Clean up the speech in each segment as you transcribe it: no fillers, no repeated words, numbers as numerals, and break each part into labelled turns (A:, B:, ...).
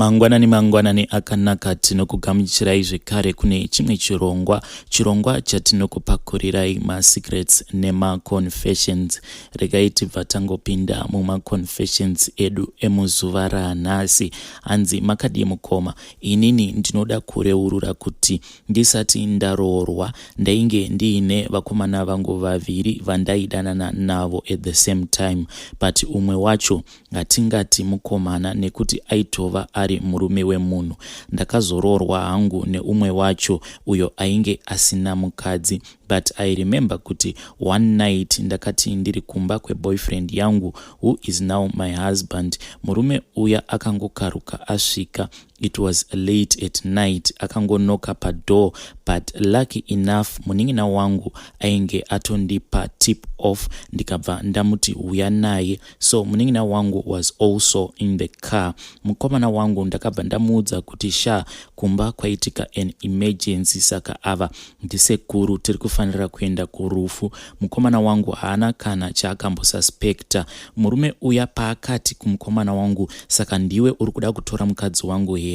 A: Mangwanani mangwanani akanaka, tinokugamuchirai zvekare kune chimwe chirongwa, chirongwa chatinokupakurirai masecrets nemaconfessions. Regai tibva tangopinda mumaconfessions edu emuzuva ranhasi. Hanzi, makadii mukoma? Inini ndinoda kureurura kuti ndisati ndaroorwa ndainge ndiine vakomana vangu vaviri vandaidanana navo at the same time, but umwe wacho hatingati mukomana nekuti aitova ari murume wemunhu. Ndakazoroorwa hangu neumwe wacho uyo ainge asina mukadzi, but I remember kuti one night ndakati ndiri kumba kweboyfriend yangu, who is now my husband, murume uya akangokaruka asvika. It was late at night. Akangonoka padoor, but lucky enough munin'ina wangu ainge atondipa tip off, ndikabva ndamuti uya naye. So munin'ina wangu was also in the car. Mukomana wangu ndakabva ndamuudza kuti, "Sha, kumba kwaitika an emergency, saka ava ndisekuru, tiri kufanira kuenda kurufu." Mukomana wangu haana kana chaakambosuspecta. Murume uya paakati kumukomana wangu, "Saka ndiwe uri kuda kutora mukadzi wangu here?"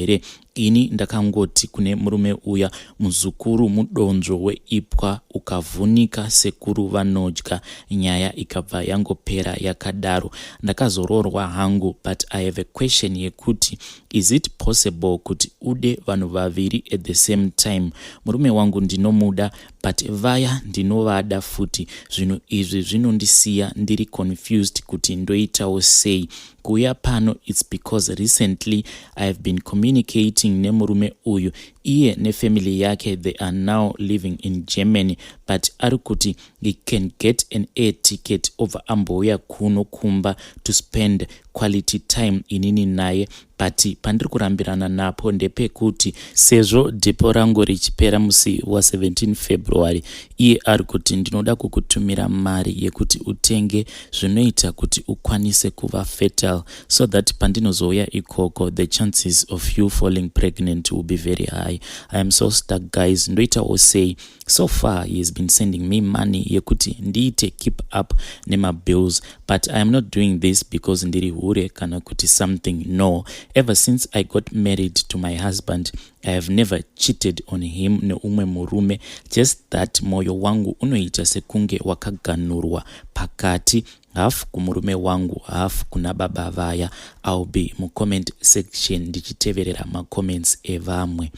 A: ini ndakangoti kune murume uya, "Muzukuru, mudonzvo weipwa ukavhunika, sekuru vanodya." Nyaya ikabva yangopera yakadaro. Ndakazoroorwa hangu, but I have a question yekuti, is it possible kuti ude vanhu vaviri at the same time? Murume wangu ndinomuda, but vaya ndinovada futi. Zvinhu izvi zvinondisiya ndiri confused kuti ndoitawo sei. Kuuya pano, it's because recently I have been communicating nemurume uyu. Iye nefamily yake, they are now living in Germany, but ari kuti he can get an air ticket obva ambouya kuno kumba to spend quality time inini naye. But pandiri kurambirana napo ndepekuti sezvo depo rangu richipera musi wa17 February, iye ari kuti, "Ndinoda kukutumira mari yekuti utenge zvinoita kuti ukwanise kuva fertile, so that pandinozouya ikoko the chances of you falling pregnant will be very high." I am so stuck, guys. Ndoitawo sei? So far he has been sending me money yekuti ndiite keep up nemabills, but I am not doing this because ndiri hure kana kuti something, no. Ever since I got married to my husband, I have never cheated on him neumwe murume. Just that mwoyo wangu unoita sekunge wakaganurwa pakati, hafu kumurume wangu, hafu kuna baba vaya. I'll be mucomment section ndichiteverera macomments evamwe.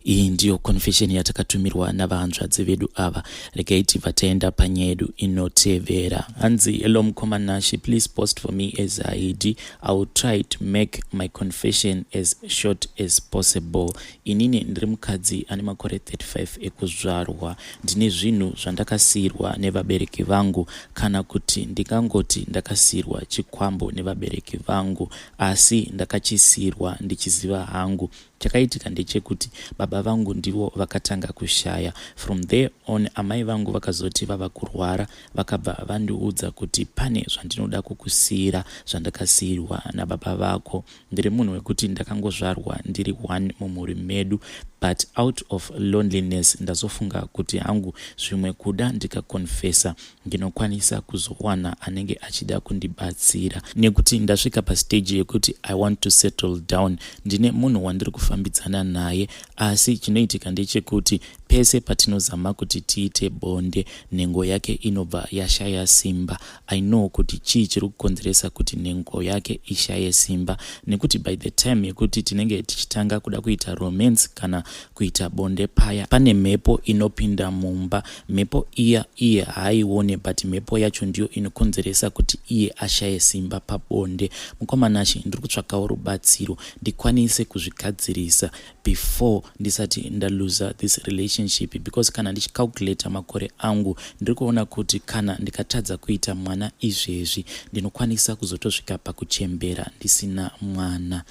A: Iyi ndiyo confession yatakatumirwa navahanzvadzi vedu ava. Regai tibva taenda panyaya yedu inotevera. Hanzi, "Hello mukoma Nashi, please post for me as id. I will try to make my confession as short as possible. Inini ndiri mukadzi ane makore 35 ekuzvarwa. Ndine zvinhu zvandakasiyirwa nevabereki vangu, kana kuti ndingangoti ndakasiyirwa chikwambo nevabereki vangu, asi ndakachisiyirwa ndichiziva hangu. Chakaitika ndechekuti baba vangu ndivo vakatanga kushaya. From there on, amai vangu vakazoti vava kurwara, vakabva vandiudza kuti, 'Pane zvandinoda kukusiyira zvandakasiyirwa nababa vako.' Ndiri munhu wekuti ndakangozvarwa ndiri one mumhuri medu, but out of loneliness ndazofunga kuti hangu zvimwe kuda ndikakonfesa ndinokwanisa kuzowana anenge achida kundibatsira, nekuti ndasvika pastage yekuti I want to settle down. Ndine munhu wandiri kufambidzana naye, asi chinoitika ndechekuti pese patinozama kuti tiite bonde, nhengo yake inobva yashaya simba. I know kuti chii chiri kukonzeresa kuti nhengo yake ishaye simba, nekuti by the time yekuti tinenge tichitanga kuda kuita romance kana kuita bonde paya, pane mhepo inopinda mumba. Mhepo iya iye haaione, but mhepo yacho ndiyo inokonzeresa kuti iye ashaye simba pabonde. Mukoma Nashi, ndiri kutsvakawo rubatsiro ndikwanise kuzvigadzirisa before ndisati ndaluza this relationship, because kana ndichicalculata makore angu, ndiri kuona kuti kana ndikatadza kuita mwana izvezvi, ndinokwanisa kuzotosvika pakuchembera ndisina mwana."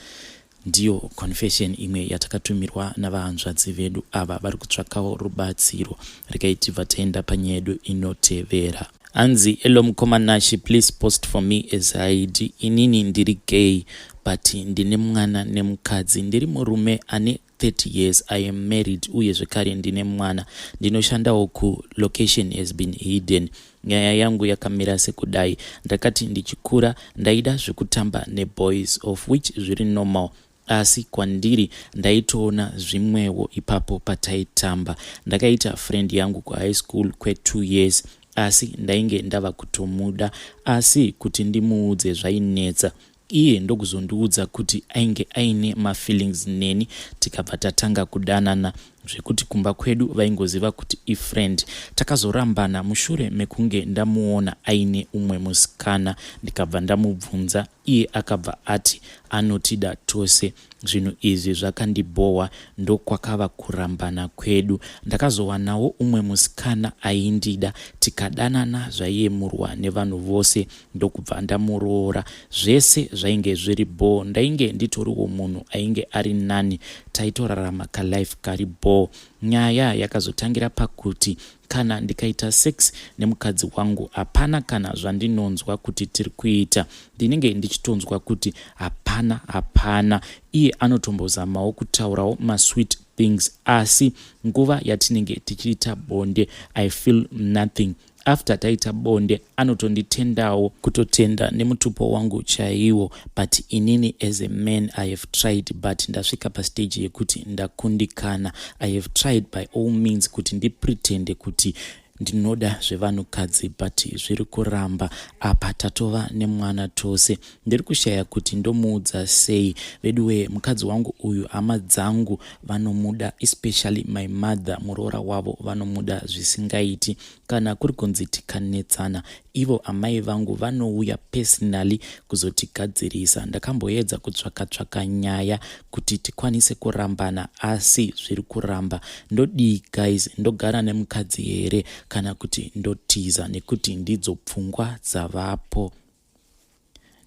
A: Ndiyo confession imwe yatakatumirwa navahanzvadzi vedu ava vari kutsvakawo rubatsiro. Regai tibva taenda panyaya yedu inotevera. Hanzi, "Hello mukoma Nashi, please post for me as id. Inini ndiri gay, but ndine mwana nemukadzi. Ndiri murume ane 30 years. I am married, uye zvekare ndine mwana. Ndinoshandawo kulocation has been hidden. Nyaya yangu yakamira sekudai. Ndakati ndichikura ndaida zvekutamba neboys, of which zviri normal. Asi kwandiri ndaitoona zvimwewo ipapo pataitamba. Ndakaita friend yangu kuhigh school kwe2 years asi ndainge ndava kutomuda asi kuti ndimuudze zvainetsa. Iye ndokuzondiudza kuti ainge aine mafeelings neni tikabva tatanga kudanana zvekuti kumba kwedu vaingoziva kuti ifriend. Takazorambana mushure mekunge ndamuona aine umwe musikana ndikabva ndamubvunza iye akabva ati anotida tose. Zvinhu izvi zvakandibhohwa ndokwakava kurambana kwedu. Ndakazowanawo umwe musikana aindida tikadanana zvaiyemurwa nevanhu vose ndokubva ndamuroora. Zvese zvainge zviri bhoo ndainge nditoriwo munhu ainge ari nani taitorarama kalife kari bhoo. Nyaya yakazotangira pakuti kana ndikaita sex nemukadzi wangu hapana kana zvandinonzwa kuti tiri kuita. Ndinenge ndichitonzwa kuti hapana hapana. Iye anotombozamawo kutaurawo masweet things asi nguva yatinenge tichiita bonde I feel nothing. After taita bonde anotonditendawo kutotenda nemutupo wangu chaiwo but inini as a man I have tried but ndasvika pastage yekuti ndakundikana. I have tried by all means kuti ndipretende kuti ndinoda zvevanhukadzi but zviri kuramba. Apa tatova nemwana tose. Ndiri kushaya kuti ndomuudza sei. Veduwee mukadzi wangu uyu hama dzangu vanomuda especially my mother muroora wavo vanomuda zvisingaiti. Kana kuri kunzi tikanetsana ivo amai vangu vanouya personally kuzotigadzirisa. Ndakamboedza kutsvaka tsvaka nyaya kuti tikwanise kurambana asi zviri kuramba. Ndodii guys ndogara nemukadzi here kana kuti ndotiza nekuti ndidzo pfungwa dzavapo.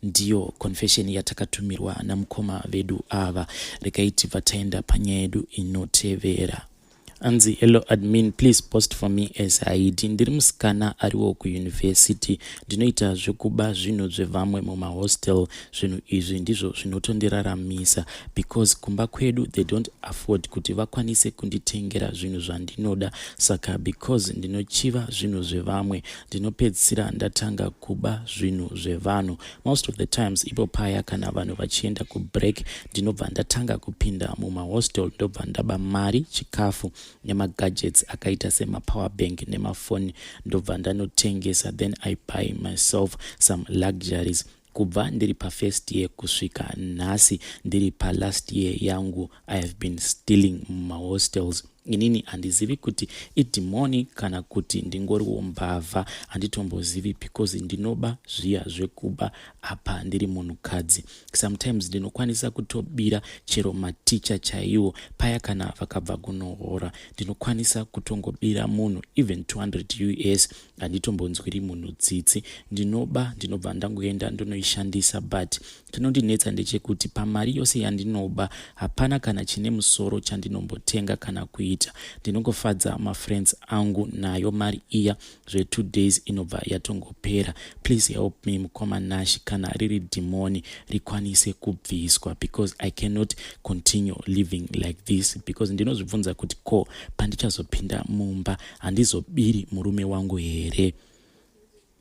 A: Ndiyo confession yatakatumirwa namukoma vedu ava. Regai tibva taenda panyaya yedu inotevera. Anzi hello admin please post for me as Haidi. Ndiri musikana ariwo kuuniversity. Ndinoita zvekuba zvinhu zvevamwe mumahostel. Zvinhu izvi ndizvo zvinotondiraramisa because kumba kwedu they don't afford kuti vakwanise kunditengera zvinhu zvandinoda saka because ndinochiva zvinhu zvevamwe ndinopedzisira ndatanga kuba zvinhu zvevanhu. Most of the times ipo paya kana vanhu vachienda kubreak ndinobva ndatanga kupinda mumahostel ndobva ndaba mari, chikafu nemagadgets akaita semapower bank nemafoni ndobva ndanotengesa then I buy myself some luxuries. Kubva ndiri pafirst year kusvika nhasi ndiri palast year yangu I have been stealing mumahostels. Inini handizivi kuti idhimoni kana kuti ndingoriwo mbavha handitombozivi because ndinoba zviya zvekuba apa ndiri munhukadzi. Sometimes ndinokwanisa kutobira chero maticha chaiwo paya kana vakabva kunohora ndinokwanisa kutongobira munhu even 200 us handitombonzwiri munhu tsitsi. Ndinoba ndinobva ndangoenda ndonoishandisa but chinondinetsa ndechekuti pamari yose yandinoba hapana kana chine musoro chandinombotenga kana kuita. Ndinongofadza mafriends angu nayo mari iya zve2 days inobva yatongopera. Please help me mukoma Nash kana riri dhimoni rikwanise kubviswa because I cannot continue living like this because ndinozvibvunza kuti ko pandichazopinda mumba handizobiri murume wangu here.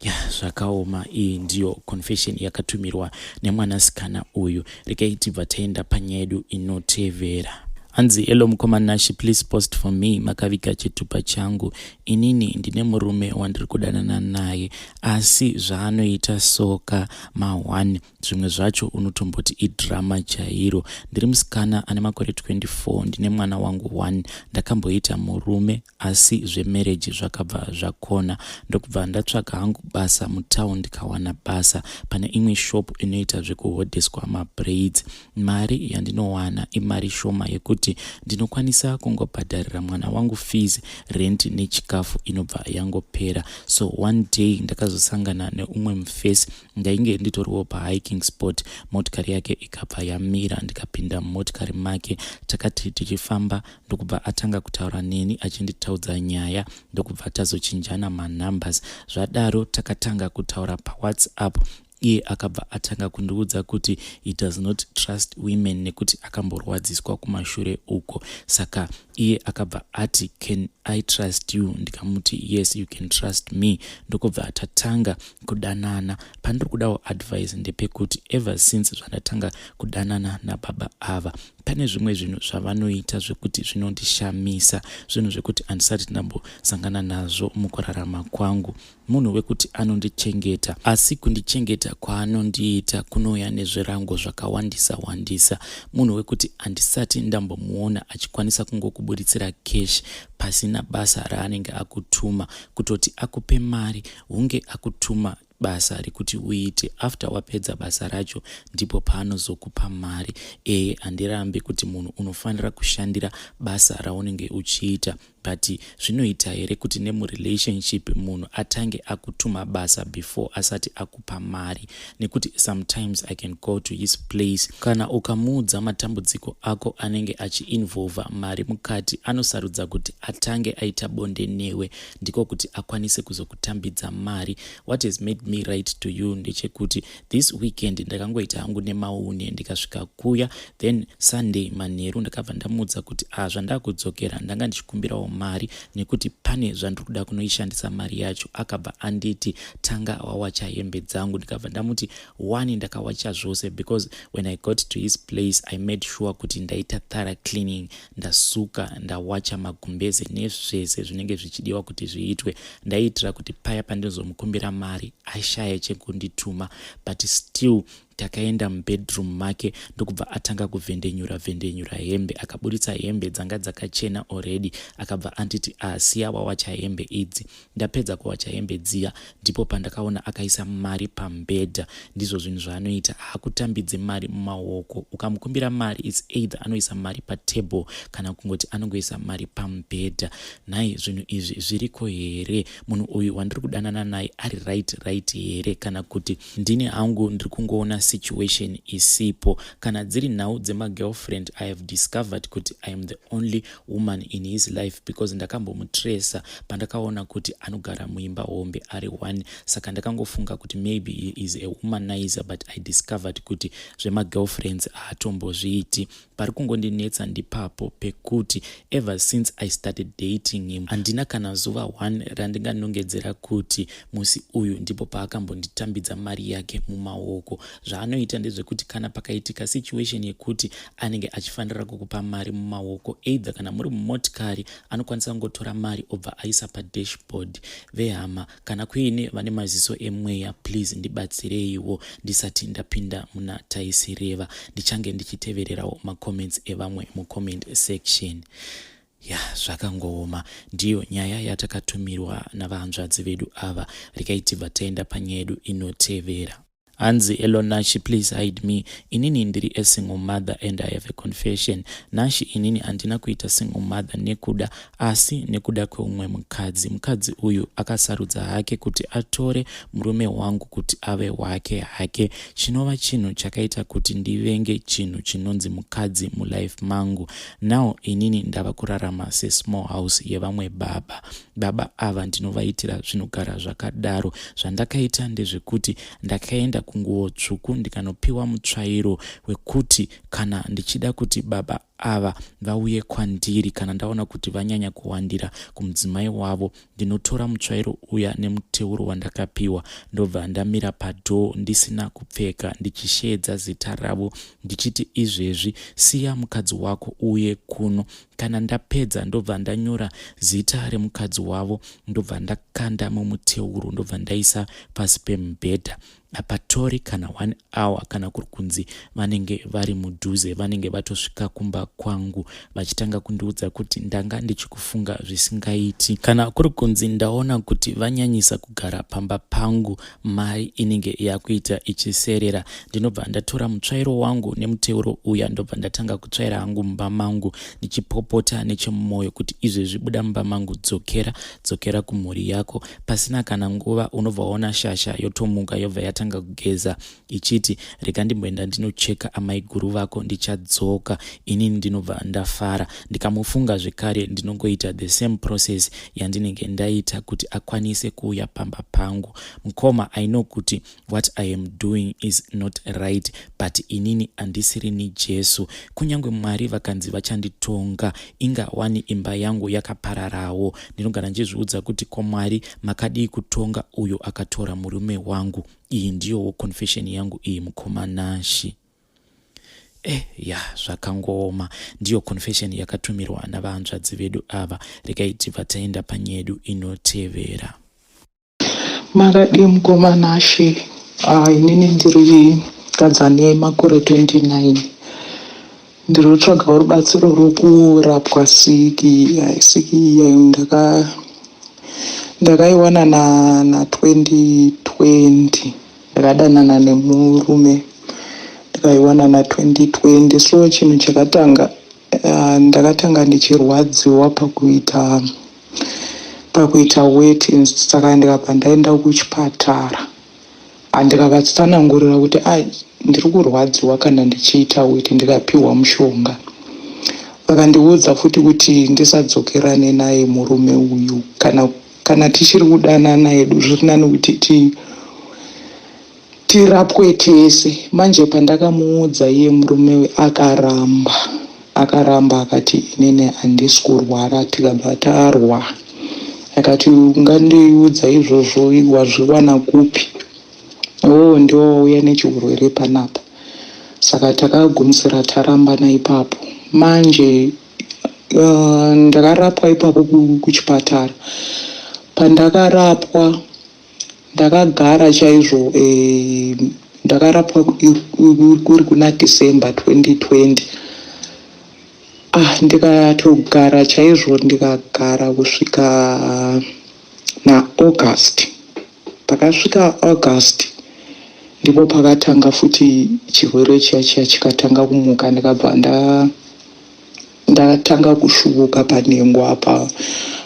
A: Ya zvakaoma. Iyi ndiyo confession yakatumirwa nemwanasikana uyu. Regai tibva taenda panyaya yedu inotevera. Hanzi hello mukoma Nash please post for me makaviga chitupa changu. Inini ndine murume wandiri kudanana naye asi zvaanoita soka ma1 zvimwe zvacho unotomboti idrama chairo. Ndiri musikana ane makore 24 ndine mwana wangu 1. Ndakamboita murume asi zvemarriage zvakabva zvakona ndokubva ndatsvaga hangu basa mutown ndikawana basa pane imwe shop inoita zvekuhodheswa mabraids. Mari yandinowana imari shoma yekuti ndinokwanisa kungobhadharira mwana wangu fees, rent nechikafu inobva yangopera. So one day ndakazosangana neumwe mufesi ndainge nditoriwo pahiking spot motikari yake ikabva yamira ndikapinda mumotikari make. Takati tichifamba ndokubva atanga kutaura neni achinditaudza nyaya ndokubva tazochinjana manumbers. Zvadaro takatanga kutaura pawhatsapp. Iye akabva atanga kundiudza kuti he does not trust women nekuti akamborwadziswa kumashure uko. Saka iye akabva ati, "Can I trust you?" Ndikamuti, "Yes, you can trust me." Ndokubva tatanga kudanana. Pandiri kudawo advice ndepekuti ever since zvandatanga kudanana nababa ava, pane zvimwe zvinhu zvavanoita zvekuti zvinondishamisa, zvinhu zvekuti handisati ndambosangana nazvo mukurarama kwangu. Munhu wekuti anondichengeta, asi kundichengeta kwaanondiita kunouya nezvirango zvakawandisa wandisa. Munhu wekuti handisati ndambomuona achikwanisa kungokuburitsira cash pasina basa raanenge akutuma. Kutoti akupe mari, hunge akutuma basa rekuti uite. After wapedza basa racho, ndipo paanozokupa mari. Eye, handirambi kuti munhu unofanira kushandira basa raunenge uchiita, but zvinoita here kuti nemurelationship munhu atange akutuma basa before asati akupa mari? Nekuti sometimes I can go to his place, kana ukamuudza matambudziko ako anenge achiinvolva mari mukati, anosarudza kuti atange aita bonde newe, ndiko kuti akwanise kuzokutambidza mari. What has made me write to you ndechekuti this weekend ndakangoita hangu nemaune, ndikasvika kuya. Then Sunday manheru ndakabva ndamuudza kuti, "Ah, zvandakudzokera, ndanga ndichikumbirawo mari nekuti pane zvandiri kuda kunoishandisa mari yacho." Akabva anditi, "Tanga wawacha hembe dzangu." Ndikabva ndamuti, "Wani ndakawacha zvose," because when I got to his place, I made sure kuti ndaita thorough cleaning, ndasuka, ndawacha magumbeze nezvese zvinenge zvichidiwa kuti zviitwe. Ndaiitira kuti paya pandinozomukumbira mari ashaye chekundituma. But still takaenda mubedroom make, ndokubva atanga kuvhendenyura vhendenyura hembe. Akaburitsa hembe dzanga dzakachena already, akabva anditi, "Asiya wawacha hembe idzi." Ndapedza kuwacha hembe dziya, ndipo pandakaona akaisa mari pamubhedha. Ndizvo zvinhu zvaanoita, haakutambidzi mari mumaoko. Ukamukumbira mari, it's either anoisa mari patable kana kungoti anongoisa mari pamubhedha. Nhai, zvinhu izvi zviriko here? Munhu uyu wandiri kudanana naye ari right here, kana kuti ndini hangu ndiri kungoona situation isipo? Kana dziri nhau dzemagirlfriend, I have discovered kuti I am the only woman in his life, because ndakambomutresa pandakaona kuti anogara muimba hombe ari one. Saka ndakangofunga kuti maybe he is a womanizer, but I discovered kuti zvemagirlfriends haatombozviiti. Pari kungondinetsa ndipapo pekuti ever since I started dating him, handina kana zuva one randinganongedzera kuti musi uyu ndipo paakambonditambidza mari yake mumaoko. Zvaanoita ndezvekuti kana pakaitika situation yekuti anenge achifanira kukupa mari mumaoko, either kana muri mumotikari, anokwanisa kungotora mari obva aisa padashboard. Vehama, kana kuine vane maziso emweya, please ndibatsireiwo ndisati ndapinda muna taisireva. Ndichange ndichitevererawo macomments evamwe mucomment section. Ya, zvakangooma. Ndiyo nyaya yatakatumirwa navahanzvadzi vedu ava. Regai tibva taenda panyaya yedu inotevera. Hanzi, "Hello Nashi, please hide me. Inini ndiri a single mother and I have a confession. Nashi, inini handina kuita single mother nekuda, asi nekuda kweumwe mukadzi. Mukadzi uyu akasarudza hake kuti atore murume wangu kuti ave wake hake, chinova chinhu chakaita kuti ndivenge chinhu chinonzi mukadzi mulife mangu. Now inini ndava kurarama sesmall house yevamwe baba. Baba ava ndinovaitira zvinogara zvakadaro. Zvandakaita ndezvekuti ndakaenda kunguo tsvuku, ndikanopiwa mutsvairo wekuti kana ndichida kuti baba ava vauye kwandiri, kana ndaona kuti vanyanya kuwandira kumudzimai wavo, ndinotora mutsvairo uya nemuteuro wandakapiwa, ndobva ndamira padoor ndisina kupfeka, ndichisheedza zita ravo ndichiti, 'Izvezvi siya mukadzi wako uye kuno.' Kana ndapedza, ndobva ndanyora zita remukadzi wavo, ndobva ndakanda mumuteuro, ndobva ndaisa pasi pemubhedha. Hapatori kana one hour, kana kuri kunzi vanenge vari mudhuze, vanenge vatosvika kumba kwangu vachitanga kundiudza kuti ndanga ndichikufunga zvisingaiti. Kana kuri kunzi ndaona kuti vanyanyisa kugara pamba pangu, mari inenge yakuita ichiserera, ndinobva ndatora mutsvairo wangu nemuteuro uya, ndobva ndatanga kutsvaira hangu mumba mangu, ndichipopota nechemumwoyo kuti izvezvi buda mumba mangu, dzokera, dzokera kumhuri yako. Pasina kana nguva, unobva waona shasha yotomuka, yobva yatanga kugeza ichiti, 'Rega ndimboenda ndinocheka amaiguru vako, ndichadzoka.' Inini Inini ndinobva ndafara. Ndikamufunga zvekare ndinongoita the same process yandinenge ndaita kuti akwanise kuuya pamba pangu. Mukoma, I know kuti what I am doing is not right, but inini handisirini Jesu. Kunyange Mwari vakanzi vachanditonga, inga wani imba yangu yakapararawo. Ndinogara ndichizviudza kuti ko Mwari makadii kutonga uyo akatora murume wangu? Iyi ndiyowo confession yangu iyi, mukoma Nashi. Ya, zvakangooma. Ndiyo confession yakatumirwa navahanzvadzi vedu ava. Regai tibva taenda panyedu inotevera.
B: Makadii, mukoma Nashe? Inini ndiri mukadzi ane makore 29. Ndiri kutsvagawo rubatsiro rwokurapwa siki. Siki iyi ndakaiwana na2020. Ndakadanana nemurume, ndikaiwana na2020. So chinhu chakatanga, ndakatanga ndichirwadziwa pakuita weti. Saka ndikabva ndaenda kuchipatara, ndikavatsanangurira kuti a ndiri kurwadziwa kana ndichiita weti. Ndikapiwa mushonga. Vakandiudza futi kuti ndisadzokerane naye murume uyu. Kana tichiri kudanana yedu, zviri nani kuti tirapwe tese. Manje pandakamuudza iye murume uyu, akaramba, akaramba, akati inini handisi kurwara. Tikabva tarwa. Akati, "Ungandiudza izvozvo, wazviwana kupi? Oo, ndiwo wauya nechirwere panapa." Saka takagumisira tarambana ipapo. Manje ndakarapwa ipapo kuchipatara. Pandakarapwa, ndakagara chaizvo. Ndakarapwa kuri kuna December 2020. Ndikatogara chaizvo, ndikagara kusvika naAugust. Pakasvika August ndipo pakatanga futi chirwere chiya chiya chikatanga kumuka. Ndikabva ndatanga kusvuuka panhengo apa,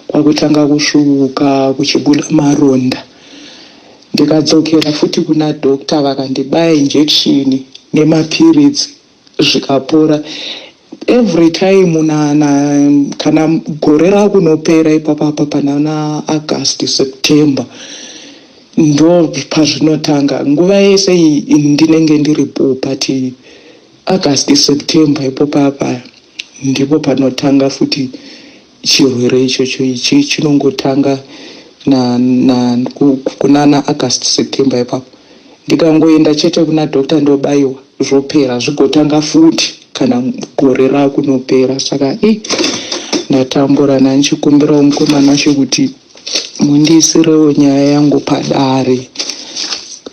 B: kwakutanga kusvuuka kuchibuda maronda. Ndikadzokera futi kuna doctor, vakandibaya injection nemapiritsi, zvikapora. Every time na kana gore rakunopera ipapapa, pana August, September, ndo pazvinotanga. Nguva yese iyi ndinenge ndiripo, but August, September ipopapa ndipo panotanga futi chirwere ichocho. Ichi chinongotanga kunana August, September ipapo. Ndikangoenda chete kuna doctor, ndobayiwa, zvopera, zvigotanga futi kana gore rakunopera. Saka ndatambura. Nandichikumbirawo, mukoma Nashe, kuti mundiisirewo nyaya yangu padare.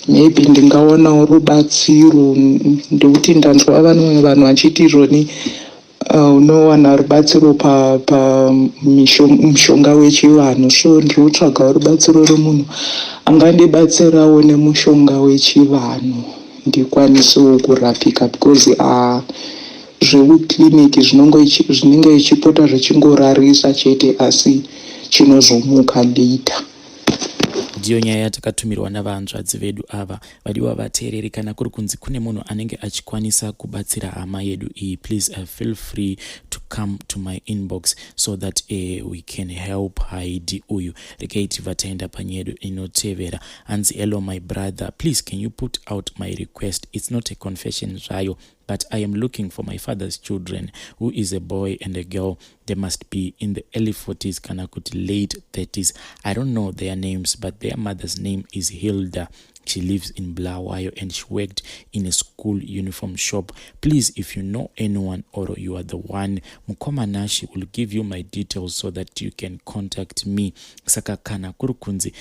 B: Maybe ndingaonawo rubatsiro, ndekuti ndanzwa vamwe vanhu vachiti izvoni unowana rubatsiro pamushonga wechivanhu. So ndiri kutsvagawo rubatsiro remunhu angandibatsirawo nemushonga wechivanhu, ndikwanisewo kurapika, because zvekukliniki zvinenge zvichipota zvichingorarisa chete, asi chinozomuka later.
A: Ndiyo nyaya yatakatumirwa navahanzvadzi vedu ava. Vadiwa vateereri, kana kuri kunzi kune munhu anenge achikwanisa kubatsira hama yedu iyi, please feel free to come to my inbox so that we can help Haidi uyu. Regai tibva taenda panyedu inotevera. Hanzi, "Hello my brother, please can you put out my request? It's not a confession zvayo, but I am looking for my father's children, who is a boy and a girl. They must be in the early 40s kana kuti late 30s. I don't know their names, but their mother's name is Hilda. She lives in Bulawayo and she worked in a school uniform shop. Please, if you know anyone or you are the one, Mukoma Nashi will give you my details so that you can contact me." Saka kana kuri kunzi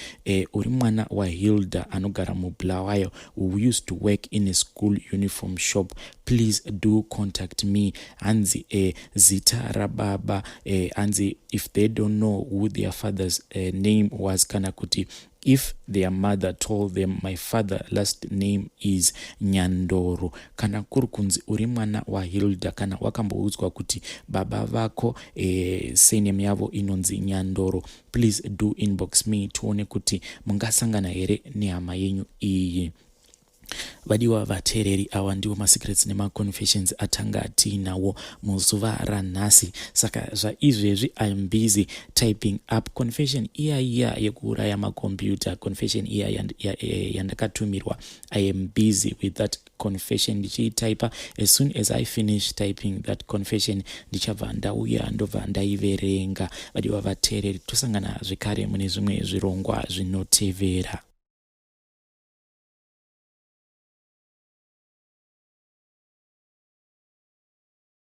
A: uri mwana waHilda anogara muBulawayo who used to work in a school uniform shop, please do contact me. Hanzi zita rababa, hanzi if they don't know who their father's name was, kana kuti if their mother told them, "My father last name is Nyandoro." Kana kuri kunzi uri mwana waHilda, kana wakamboudzwa kuti baba vako surname yavo inonzi Nyandoro, please do inbox me tione kuti mungasangana here nehama yenyu iyi. Vadiwa vateereri, awa ndiwo masecrets nemaconfessions atanga tiinawo muzuva ranhasi. Saka zvaizvezvi I am busy typing up confession iya iya yekuuraya makombiyuta, confession iya yandakatumirwa. I am busy with that confession, ndichiitaipa. As soon as I finish typing that confession, ndichabva ndauya, ndobva ndaiverenga. Vadiwa vateereri, tosangana zvekare mune zvimwe zvirongwa zvinotevera.